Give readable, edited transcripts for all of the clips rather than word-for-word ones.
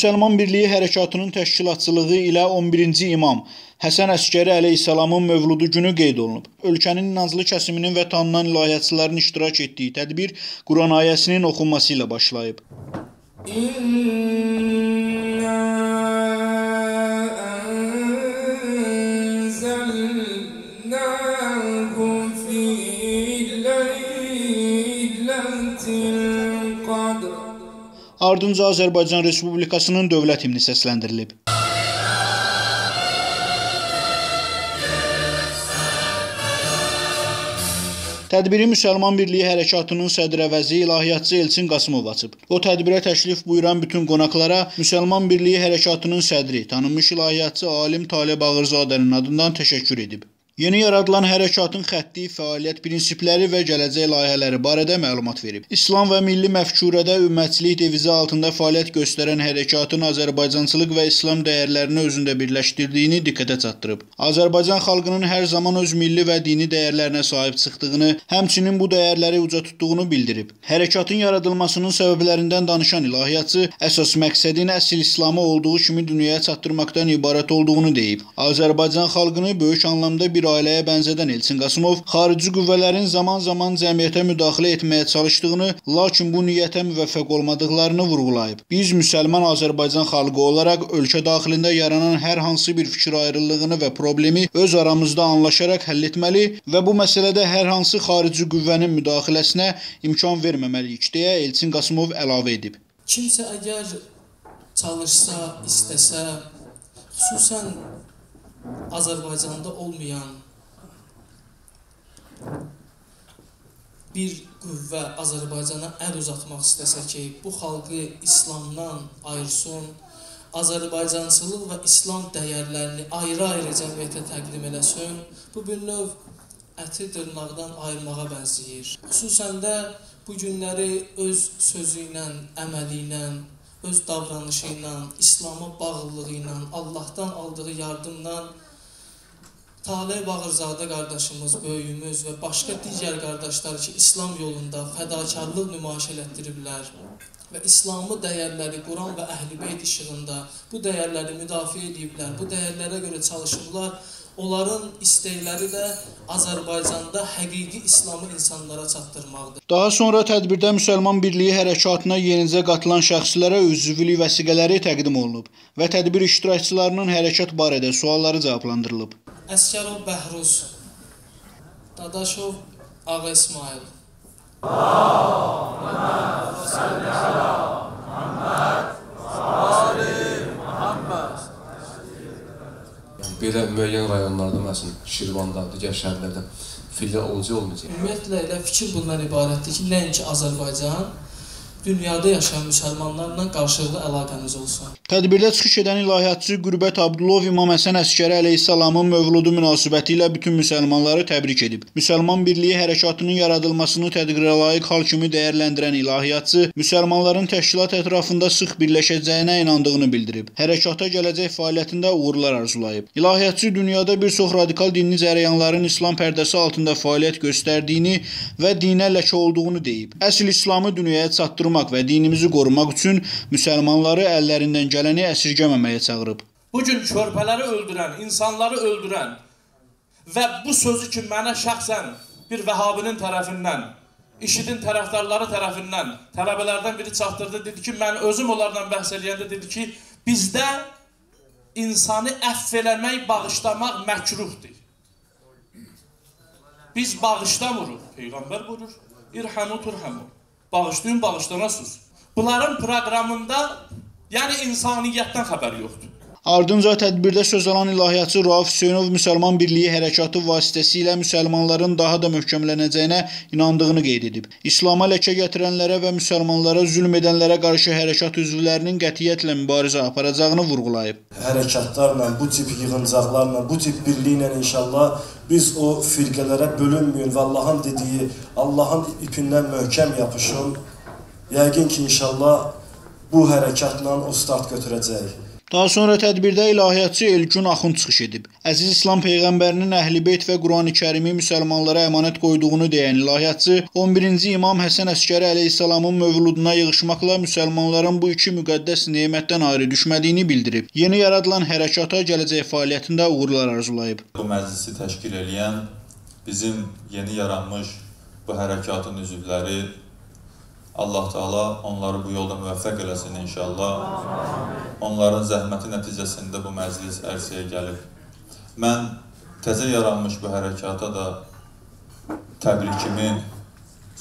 Müsəlman Birliyi Hərəkatının təşkilatçılığı ilə 11-ci İmam Həsən Əsgəri əleyhissalamın mövludu günü qeyd olunub. Ölkənin inanclı kəsiminin və tanınan ilahiyyatçıların iştirak etdiyi tədbir Quran ayəsinin oxunması ilə başlayıb. Ardınca Azərbaycan Respublikasının dövlət himni səsləndirilib. Tədbiri Müsəlman Birliyi Hərəkatının sədr-əvəzi ilahiyyatçı Elçin Qasımov açıb. O, tədbirə təşrif buyuran bütün qonaqlara Müsəlman Birliyi Hərəkatının sədri, tanınmış ilahiyyatçı alim Taleh Bağırzadənin adından təşəkkür edib. Yeni yaradılan hərəkatın xətti, fəaliyyət prinsipləri və gələcək layihələri barədə məlumat verib. İslam və milli məfkurədə ümmətçilik devizi altında fəaliyyət göstərən hərəkatın Azərbaycançılıq və İslam dəyərlərini özündə birləşdirdiyini diqqətə çatdırıb. Azərbaycan xalqının hər zaman öz milli və dini dəyərlərinə sahib çıxdığını, həmçinin bu dəyərləri uca tutduğunu bildirib. Hərəkatın yaradılmasının səbəblərindən danışan ilahiyyatçı əsas məqsədin əsl İslamı olduğu kimi dünyaya çatdırmaqdan ibarət olduğunu deyib. Azərbaycan xalqını böyük anlamda bir ailəyə bənzədən Elçin Qasımov xarici qüvvələrin zaman-zaman cəmiyyətə müdaxilə etməyə çalışdığını, lakin bu niyyətə müvəffəq olmadıqlarını vurğulayıb. Biz müsəlman Azərbaycan xalqı olaraq ölkə daxilində yaranan hər hansı bir fikir ayrılığını və problemi öz aramızda anlaşaraq həll etməli və bu məsələdə hər hansı xarici qüvvənin müdaxiləsinə imkan verməməliyik, deyə Elçin Qasımov əlavə edib. Kimsə əgər çalışsa, istəsə, xüsusən Azərbaycanda olmayan bir qüvvə Azərbaycana əl uzatmaq istəsə ki, bu xalqı İslamdan ayırsın, Azərbaycançılıq və İslam dəyərlərini ayrı-ayrı cəmiyyətə təqdim eləsin, bu bir növ əti dırnaqdan ayırmağa bənzəyir. Xüsusən də bu günləri öz sözü ilə, əməli ilə, öz davranışı ilə, İslama bağlılığı ilə, Allahdan aldığı yardımla Taleh Bağırzadə qardaşımız, böyüyümüz və başqa digər qardaşlar ki, İslam yolunda fədakarlıq nümayiş elətdiriblər və İslamı dəyərləri Quran və Əhl-i Beyt işığında bu dəyərləri müdafiə ediblər, bu dəyərlərə görə çalışıblar. Onların istəkləri də Azərbaycanda həqiqi İslamı insanlara çatdırmaqdır. Daha sonra tədbirdə Müsəlman Birliyi Hərəkatına yenicə qatılan şəxslərə üzvlük vəsiqələri təqdim olunub və tədbir iştirakçılarının hərəkat barədə sualları cavablandırılıb. Əsgərov Bəhruz, Dadaşov Ağa İsmail. Belə müəyyən rayonlarda, məsələn, Şirvanda, digər şəhərlərdə filial olacaq, olmayacaq. Ümumiyyətlə, elə fikir bundan ibarətdir ki, nəinki Azərbaycan, dünyada yaşayan müsəlmanlarla qarşılıqlı əlaqəmiz olsun. Tədbirdə çıxış edən ilahiyyatçı Qürbət Abdulov İmam Həsən Əsgəri əleyhissalamın mövludu münasibəti ilə bütün müsəlmanları təbrik edib. Müsəlman Birliyi Hərəkatının yaradılmasını tədbirə layiq hal kimi dəyərləndirən ilahiyyatçı müsəlmanların təşkilat ətrafında sıx birləşəcəyinə inandığını bildirib. Hərəkata gələcək fəaliyyətində uğurlar arzulayıb. İlahiyyatçı dünyada bir çox radikal dinli cərəyanların İslam pərdəsi altında fəaliyyət göstərdiyini və dinə ləkə olduğunu deyib. Əsl İslamı dünyaya çatdırmaq və dinimizi qorumaq üçün müsəlmanları əllərindən gələni əsirgəməməyə çağırıb. Bugün körpələri öldürən, insanları öldürən və bu sözü ki, mənə şəxsən bir Vəhabinin tərəfindən, IŞİD-in tərəfdarları tərəfindən tələbələrdən biri çatdırdı, dedi ki, mən özüm onlarla bəhs eləyəndə dedi ki, bizdə insanı əfv eləmək, bağışlamaq məkruhdur. Biz bağışlamırıq. Peyğəmbər buyurur, İrhamu turhamu. Bağışlayın, bağışlanasınız. Bunların proqramında, yəni insaniyyətdən xəbər yoxdur. Ardınca tədbirdə söz alan ilahiyyatçı Rauf Hüseynov Müsəlman Birliyi Hərəkatı vasitəsilə müsəlmanların daha da möhkəmlənəcəyinə inandığını qeyd edib. İslama ləkə gətirənlərə və müsəlmanlara zülm edənlərə qarşı hərəkat üzvlərinin qətiyyətlə mübarizə aparacağını vurğulayıb. Hərəkatlarla, bu tip yığıncaqlarla, bu tip birliklə inşallah biz o firqələrə bölünməyin və Allahın dediyi, Allahın ipindən möhkəm yapışın. Yəqin ki, inşallah bu hərəkatla o start götürəcək. Daha sonra tədbirdə ilahiyyatçı Elgün Axund çıxış edib. Əziz İslam Peyğəmbərinin Əhl-i-Beyt və Qurani-Kərimi müsəlmanlara əmanət qoyduğunu deyən ilahiyyatçı 11-ci İmam Həsən Əskəri əleyhissalamın mövluduna yığışmaqla müsəlmanların bu iki müqəddəs nemətdən ayrı düşmədiyini bildirib. Yeni yaradılan hərəkata gələcək fəaliyyətində uğurlar arzulayıb. Bu məclisi təşkil eləyən bizim yeni yaranmış bu hərəkatın üzvləri, Allah Teala onları bu yolda müvəffəq eləsin inşallah. Onların zəhməti nəticəsində bu məclis ərsəyə gəlib. Mən təzə yaranmış bu hərəkata da təbrikimi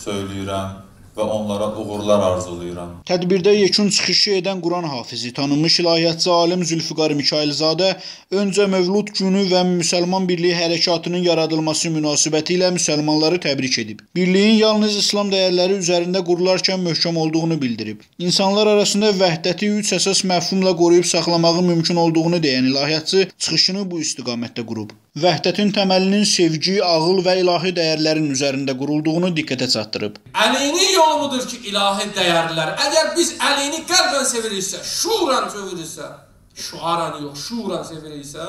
söyləyirəm və onlara uğurlar arzulayıram. Tədbirdə yekun çıxışı edən Quran hafizi, tanınmış ilahiyyatçı alim Zülfüqar Mikayılzadə öncə Mövlud günü və Müsəlman Birliyi hərəkatının yaradılması münasibəti ilə müsəlmanları təbrik edib. Birliyin yalnız İslam dəyərləri üzərində qurularkən möhkəm olduğunu bildirib. İnsanlar arasında vəhdəti üç əsas məfhumla qoruyub saxlamağın mümkün olduğunu deyən ilahiyyatçı çıxışını bu istiqamətdə qurub. Vəhdətin təməlinin sevgi, ağıl və ilahi dəyərlərin üzərində qurulduğunu diqqətə çatdırıb. Əlinin yolu budur ki, ilahi dəyərlər. Əgər biz əlini qəlbən seviriksə, şuuran seviriksə, şuaran yox, şuuran seviriksə,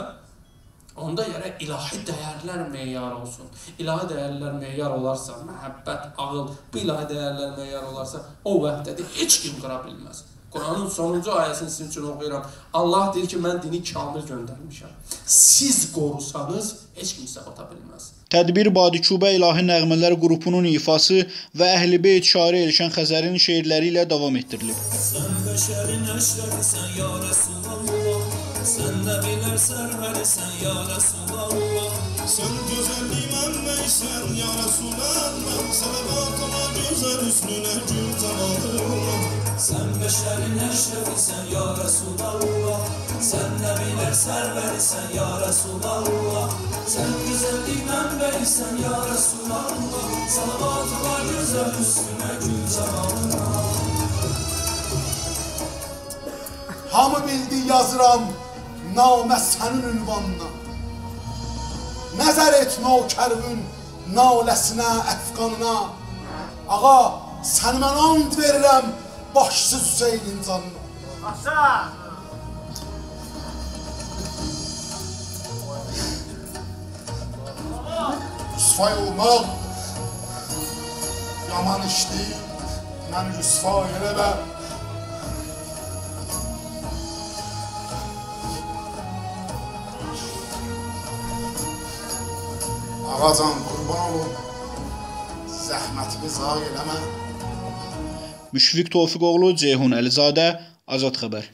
onda gərək ilahi dəyərlər meyar olsun. İlahi dəyərlər meyar olarsa, məhəbbət, ağıl, bu ilahi dəyərlər meyar olarsa, o vəhdəti heç kim qıra bilməz. Quranın sonuncu ayəsini sizin üçün oxuyuram. Allah deyir ki, mən dini kamil göndərmişəm. Siz qorusanız, heç kim sizə bata bilməz. Tədbir Badikubə İlahi Nəğmələr qrupunun ifası və Əhl-i Beyt şairi Elşən Xəzərin şeirləri ilə davam etdirilib. Sən bəşərin əşrəfisən, ya Rəsulallah. Sən nəbilər sərvərisən, ya Rəsulallah. Sən gözəllik mənbəysən, ya Rəsulallah. Səlavat ola gözəl üstünə gül camalına. Sən bəşərin əşrəfisən, ya Rəsulallah. Sən nəbilər sərvərisən, ya Rəsulallah. Sən gözəllik mənbəyisən, ya Rəsulallah. Salavat ola gözəl üstünə gül camalına. Hamı bildi yazıram namə sənin ünvanına. Nəzər et nokərvün naləsinə, əfqanına. Ağa, səni mən and verirəm başsız Hüseynin canına. Hasan! Rüsvay olmaq yaman işdi, mən rüsvay eləmə. Ağacan, qurban olum, zəhmətimi zayi eləmə. Müşfiq Tofiqoğlu, Ceyhun Əlizadə, Azad Xəbər.